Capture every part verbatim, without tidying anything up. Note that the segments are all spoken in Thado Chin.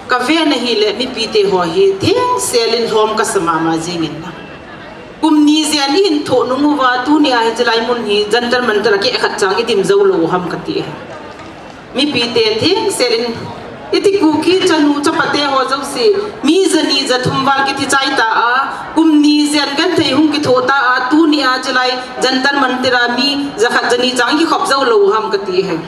Ka ven ahile mipite ho hi thengsel in lhom ka sa mama jing in na. Kum ni jen i hin thoh nung uva tuni a hiche lai mun hi Jantar Mantar a keh khat chang i dim jou lou ham ka ti e. Mipite thengsel in iti Kuki chanu chapate ho jouse mi jani jathum val kiti chai ta a, kum ni jen genthei hung kithoh ta a, tuni a hiche lai Jantar Mantar a mi jakhat jani chang i kikhop jou lou ham ka ti e.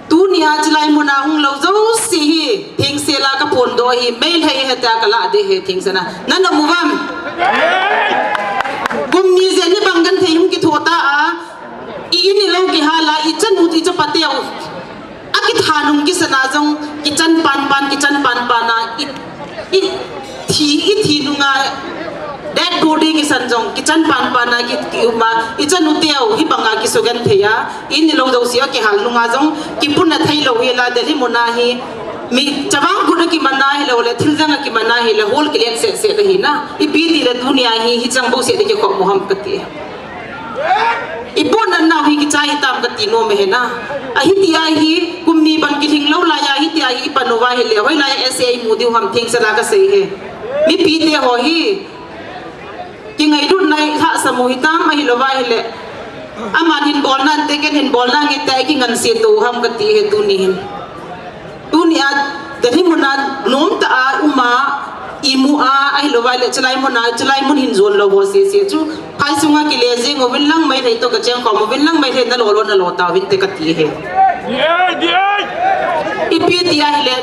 Tuni a hiche lai mun a hung lou jouse hi thengsel a ka phondoh hi, Meitei ahi tia ka lah ding ahi thengsel a. Na nom uvam? Kum ni jen ni bang genthei hung kithoh ta a, i in i lou kihal a, i chanu i chapate u a kithanung kisan a jong kichan pan pan, kichan pan pan a, i, i thi, i thi nung a dead body kisan jong kichan pan pan a ki, ki um a, i chanu teu hibang a kisugenthei a, in i lou jouse a kihal nung a jong kipuna thei lou hi la, Delhi mun a hi mi chavang kut a kiman a hilou le, thil jang a kiman a hile, hol kilet seh seh le hi na. Ipi ti le tuni a hi, hichang bou seh le kikhop mo ham ka ti. I pon nan nau hi kichai tam ka ti nom e na. Ahi ti a hi, kum ni bang kilhing lou lai a, ahi ti a hi, i pan uva hile, hoilai a S A I mu diu ham thengsel a ka sei e. Mipite ho hi kingailutna i lhahsam u hitam, ahilou va hile, aman hin bol nan te, ken hin bol nange tia i kinganse to u ham ka ti e tuni hin. Tuni a Delhi mun a nomtah a um a, i mu a, ahilou va hile, hiche lai mun a, hiche lai mun hin jon lou ho sese chu phai sunga kile jing uvin lang, Meitei toh ka cheng khom uvin lang, Meitei na lo lo na lo tauvin te ka ti e. Ipi ti a hile,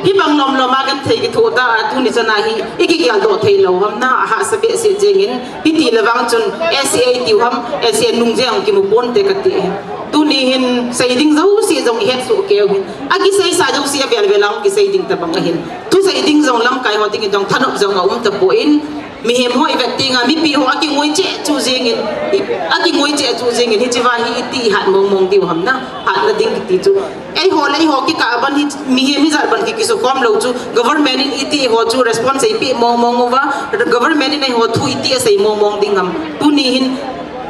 hibang lom lom a genthei kithoh ta a, tuni chan a hi i kigel doh thei lou ham na, ahahsa behseh jeng in, hiti le vang chun S A I tiu ham, S A I nung jeng kimu pon te ka ti e. Tuni hin sei ding jouse jong i het soh keu hin, a kisei sa jouse a vel vel a hung kisei ding tabang ahin. Thusei ding jong lamkai ho ding in jong thanop jong a um tapon, mihem ho i vet teng a, mipi ho a kingoi cheh chu jeng in, i, a kingoi cheh chu jeng in, hiche va hi iti i hat mong mong diu ham na, hatna ding kiti chu. Eiho le eiho kikah a ban hi, mihem hijat ban ki, kisukhom lou chu, government in iti ho chu response eipeh mong mong uva, government in eiho thu iti a sei mong mong ding ham. Tuni hin,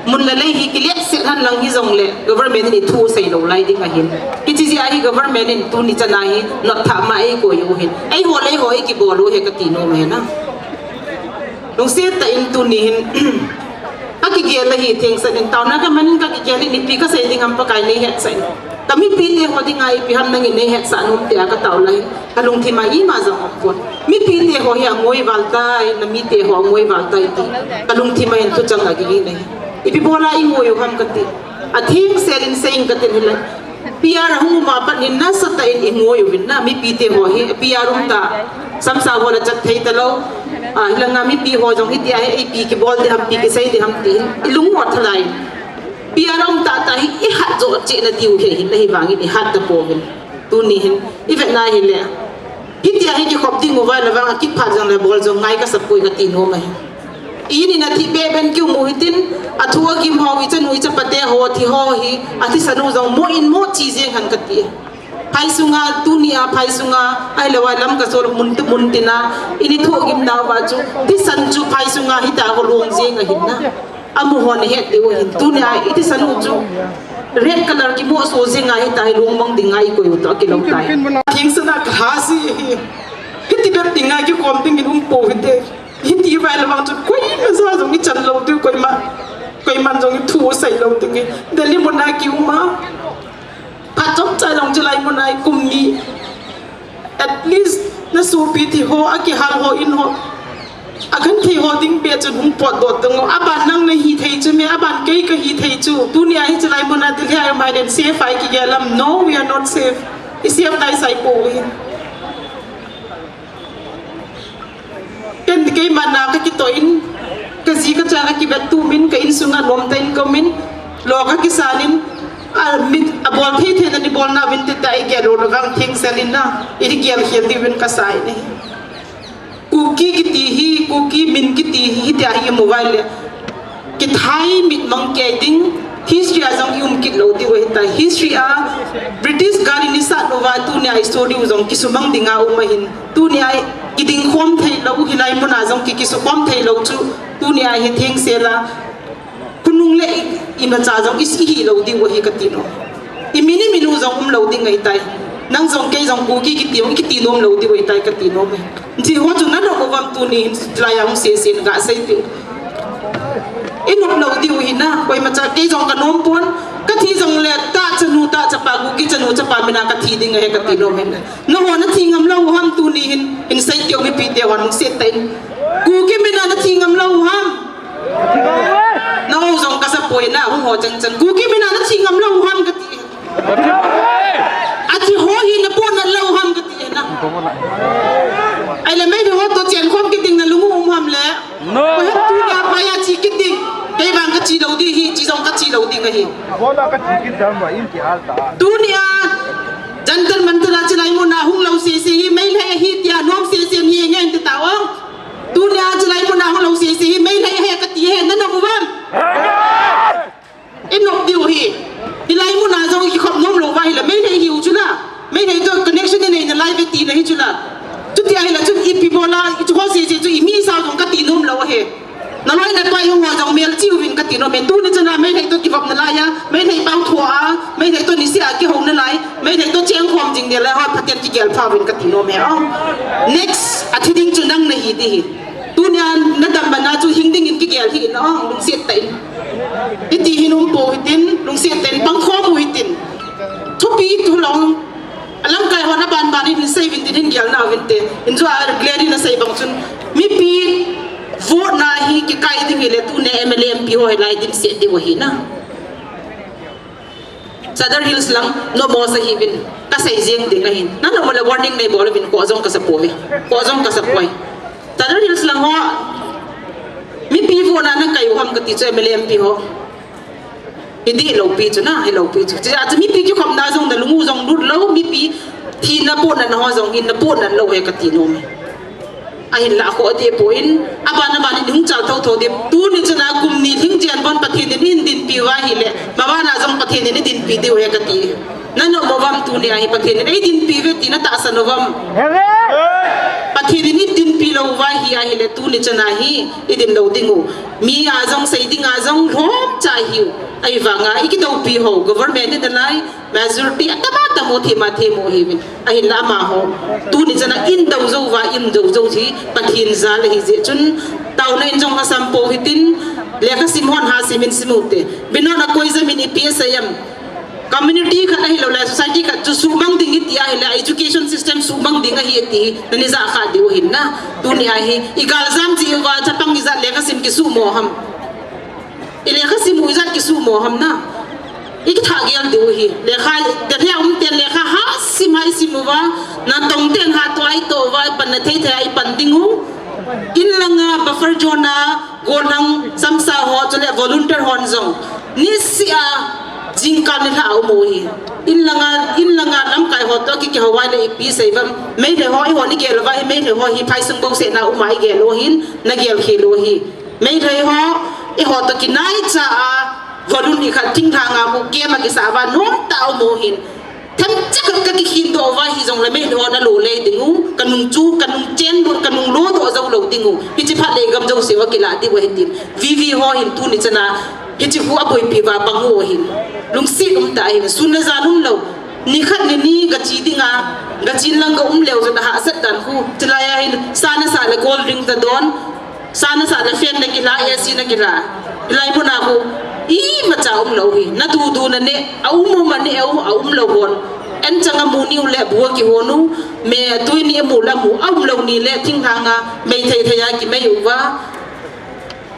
mun le lei hi kilet seh nan lang hi jong le, government in i thu sei lou lai ding ahin. Hiche jeh a hi government in tuni chan a hi, notthah ma eikoi u hin. Eiho le eiho i kibol u hi ka ti nom e na. Lungset tah in tuni hin, ka kigel ahi thengsel in, taona ka man in ka kigel in, ipi ka sei ding ham Pakai nei hetsah in. Ka mipite ho ding a ipi ham nangin nei hetsah nom tia ka tao lai, ka lungthim a ima jong um pon. Mipite ho hi angoi val tai, na mite ho angoi val tai ti ka lungthim a hin thuchang a gei nei. Ipi bol a i ngoi u ham ka ti. A thengsel in sei ing ka tin hilai. P R a hung um a pat hin nasatah in i ngoi uvin na, mipite ho hi P R um ta, samsa ho la chat thei ta lou. A, hilanga mipi ho jong hiti a hi, ipi kibol ding ham, ipi kisei ding ham ti hin i lung u a thalai. P R um tah tah hi i hat jo cheh na diu hi hin, na hi vang in i hat ta pouvin. Tuni hin i vet na hile, hiti a hi kikhop ding uva le vang a kiphat jong le bol jong ngai ka sa poi ka ti nom ahi. I in in a thi beben kiu mu hitin, a thu a gim ho, i chanu i chapate ho, thi ho hi, a thisan u jong mo in mo chi jeng hen ka ti. Phai sunga, tuni a phai sunga, ahilou a lam ka sol mun tu mun tina, i ni thu a gim nau va chu, thisan chu phai sunga hita ho long jeng ahin na. Amu ho na het diu hin, tuni a i thisan u chu red color kimoh so jeng a hita hi long mang ding a i koi u toh a kilou tai. Thengsel a ka ha si hi. Hiti bep ding a kikhom ding in um pou hite. Hiti vai le vang chu koima ja jong i chan lou diu, koima, koiman jong i thu sei lou diu. Delhi mun a ki um a. Phat chomcha jong hiche lai mun a i kum ni. At least na sopi thi ho, a kihal ho in ho, a genthei ho ding beh chun hung potdoh tang o. Aban nang na hi thei chu me, aban kei ka hi thei chu. Tuni a hiche lai mun a Delhi a i um a nen safe a i kigel lam. No, we are not safe. I safe nai sai pou hi. Ken keiman a ka kitoh in, ka ji ka cha ka kivet tum in, ka insung a nomtah in ka um in, lo ka kisan in, a mit, a bol thei thei na ni bol na vin te ta i gel lo na vang thengsel in na, i gel khel diuvin ka sa in ahi. Kuki kiti hi, Kuki min kiti hi, hitia hi i mu vai le. Kithai mit mang kei ding, history a jong i um kit lou diu ahitai. History a British gal in i sat uva, tuni a i story u jong kisumang ding a um ahin. Tuni a i ding khom thei lou, hilai mun a jong ki, kisukhom thei lou chu, tuni a hi thengsel a. Khonung le i, imacha jong i, i hi lou diu ahi ka ti nom. I min i min u jong um lou ding ahitai. Nang jong kei jong Kuki kiti, kiti nom lou diu ahitai kati nom e. Hiche ho chu na nop uvam tuni hin lai a hung sese in ga sei diu. I nop lou diu hi na, koimacha kei jong ka nom pon, ka thi jong le tahchanu tahchapa Kuki chanu chapa min a ka thi ding ahi kati nom e. Nangho na thi ngam lou u ham tuni hin, hin sei teu mipi te hon set ta in. Kuki min a na thi ngam lou u ham. Nangho jong ka sa poi na, hung ho chang chang. Kuki min a na thi ngam lou u ham kati. Athi ho hi na pon na lou u ham kati na. Ahile Meitei ho toh chen khom kit ding na lung u um ham le. No. Ko het tu na pa ya chi kit ding. Kei vang ka chi lou di hi, chi jong ka chi lou ding ahi. Bola ka chi kit dam ba in ki hal ta. Tuni a Jantar Mantar a chilai mun a hung lou sese hi, Meitei ahi tia nom sese ni ngen te ta ong. Tuni a chilai mun a hung lou sese hi, Meitei ahi kati hi, na nop uvam. I nop diu hi. Hilai mun a jong i khop nom lou va hile, Meitei hiu chu na. Meitei toh connection i nei nalai ve ti na hi chu na. Chuti ahile chun ipi bola, i chu ho sese chu i mi sao jong kati nom lou ahi. Na loi na pai hung ho jong mel chi uvin kati nom e. Tuni chana Meitei toh kivop nalai a, Meitei pau thua a, Meitei toh niseh a kihou nalai, Meitei toh cheng khom jing nalai ho Pathen kigel pha uvin kati nom e. Oh. Next, athi ding chu nang nahi ti hi. Tuni a na dam ban a chu hing ding in kigel hi na, oh, lungset ta in. Hiti hin um pou hitin, lungset ta in, pang khom u hitin. Thupi thu long. Alamkai hon aban ban in sei uvin tin hin gel na uvin te. In chu a Glady na sei bang chun. Mipi vote na hi kikai ding hile tuni M L A M P ho hi lai dimset diu ahi na. Sadar Hills lang, no mo sa hi uvin. Ka sei jeng ding ahin. Na no mo le warning nei bol uvin ko jong ka sa poi. Ko jong ka sa poi. Sadar Hills lang ho. Mipi vote na na kai u ham kati chu M L A M P ho. Hi dih lou pi chu na, hi lou pi chu. Chu, chu mipi kikhop na jong na lung u jong lut lou, mipi thina pon na ho jong hin na pon na lou he kati nom e. Ahinla kho dih poi in, aban aban in hung chal thotho dih. Tuni chana kum ni lhing chen bon Pathen in eidinpi uva hile, ma ban a jong Pathen in eidinpi diu he kati. Na nop uvam tuni a hi Pathen in eidinpi uve ti na tahsan uvam. Pathen in eidinpi lou uva hi ahile tuni chana hi eidin lou ding u. Mi a jong sei ding a jong lhom cha hiu. Ahivang a i kidoupi ho government in nalai majority atam atam u thim a thim u hi uvin. Ahinla amaho. Tuni chana in dou jou uva in dou jou hi Pathen jal ahi jeh chun. Taona in jong asam pou hitin. Lekha sim hon ha sim in sim u te. Binon a koi jam in i P S I M. Community khat ahilou le, society khat chu suhmang ding i ti ahile, education system suhmang ding ahi ti, na ni ja kha diu hin na. Tuni a hi, i gal jam ji uva, chapang ijat lekha sim kisuhmo ham. I lekha sim u ijat kisuhmo ham na. I kitha gel diu hi, lekha, Delhi a um ten lekha ha sim ha i sim uva, na tong ten ha to ai to uva, pan na thei thei a i pan ding u. In langa buffer zone a, Gollhang Samsa ho, chule volunteer hon jong. Niseh a, jingkah nilhah a um u hi. In langa, in langa lamkai ho toh ki kihou a le ipi sei uvam. Meitei ho, eiho ni gel uva hi, Meitei ho hi phaisung bouseh na um a i gel u hin, na gel khel u hi. Meitei ho, eiho toh kinaicha a, volunteer khat thinglhang a mu kem a kisa uva, nom tah a um u hin. Themcha khat ka kikhin doh uva hijongle Meitei ho na lo le ding u, ka nung chu, ka nung chen doh, ka nung lo doh jou lou ding u. Hiche phat le gam jouse uva kilah diu ahi tin. V V ho hin tuni chana, hiche khu aboipi uva pang u ahin. Lungset um tah ahin, sun le jan um lou. Nikhat ni ni gache ding a, gache lang ga um leu chu na hahsat dan khu. Chulai a hin, sa na sah le gol ding ta don. Sa na sah le fan na kila, A C na kila. Hilai mun a khu, imacha um lou hi. Na dudu na neh, a um um a neh u, a um lou hon. An chang a mu ni u le bu a kihon u, me tui ni a mu la mu, a um lou ni le thinglhang a, mei thei thei a kimei uva.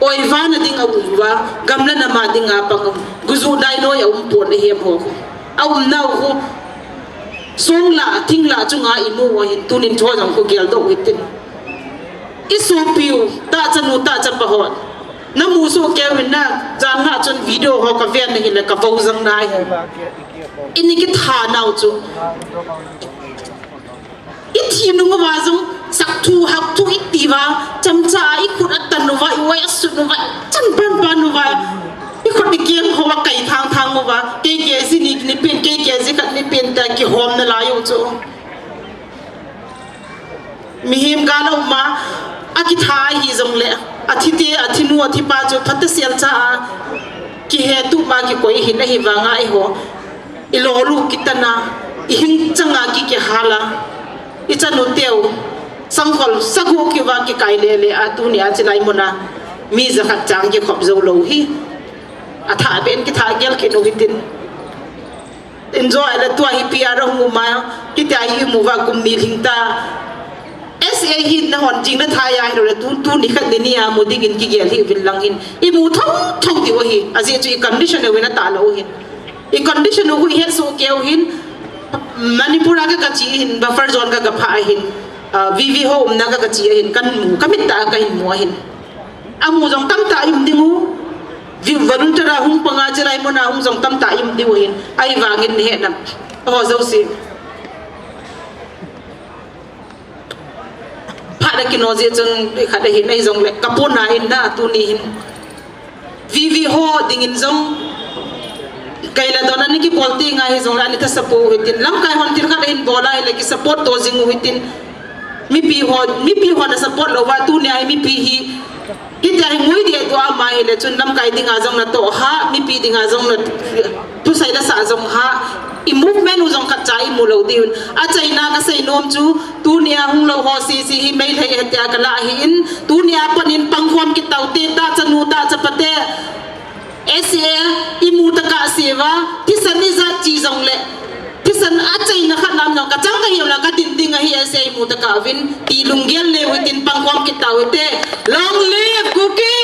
Oi vana ding a um uva, gam le nam a ding a pang u. Guju dai noi a um pon le hem ho khu. A um nau khu, song la, thing la chunga i mu u ahin tunin chu jong khu gel doh u hitin. I sopiu, tahchanu, tahchapa hon. Na mu soh kei uvin na, jan nga chun video ho ka ven na hile ka vo jang nai. I ni kitha nau chu. I thi nung uva jong, sak thu, hak thu i ti uva, chamcha a i khut a tan uva, i vai a sut uva, chan pan pan uva. I khut i keng ho a kai thang thang uva, kei kei ji ni, ni pen, kei kei ji khat ni pen ta kihom na lai u chu. Mihem gal a um a, a kitha ahi jongle, a thi te, a thi nu, a thi pa chu phat a sel cha a, kihe tup a kikoi hin ahi vang a eiho. I lo lu kit tana, ihing changa ki kihal a, ichanu teu sangkhol sagu kiva kikai lele a, tunia chilai muna mi jakhat chang kikhop jou lou hi. Athah ben kithah gel kit u hitin. Enjoy le tua hi P R a hung um a, kitia hi imu uva kum ni lhing ta. S A hi nahon jing nathai a hilou le tu, tuni khat ni nia mu dingin kigel hih uvin lang hin, imu thotho diu ahi. Ajeh chu i condition uvin atah lou hin. I condition u khu ihet soh kei u hin. Manipur a ka, kache hin, buffer zone ka, kaphah ahin. Ah, V V ho umna ka, kache ahin, kamu, kamit tah a kahin mu ahin. Amu jong tamtah i um ding u. Vi-, volunteer a hung panga chilai muna hung jong tamtah i um ding u hin. Ahivangin nahet nam? Ho jouse. Phat a kino jeh chun khat ahin, ahi jongle kapona in na tuni hin. V V ho dingin jong, kaila don ani kibol ti ngai hi jongle ani thasa pou hitin. Lamkai hon thil khat ahin bol a hile kisupport to jing u hitin. Mipi ho, mipi hon asupport lou uva tunia hi mipi hi. Hitia hi ngui deh tua ama hile chun lamkai dinga jong natoh ha, mipi dinga jong na thusei la sah jong ha. I movement u jong khatcha imu lou diu hin. Achaina kasei nom chu, tunia hung lou ho sese hi Meitei ahi tia kala ahin, tunia pat in pangkhom kit tau te, tahchanu tahchapa te. S A imu tokah seh uva, thisan ijat chi jongle, thisan achaina khat nam jong kachang kahiu le kadin ding ahi, S A imu tokah uvin, ti lunggel neiu hitin pangkhom kit tau hite. Long live Kuki!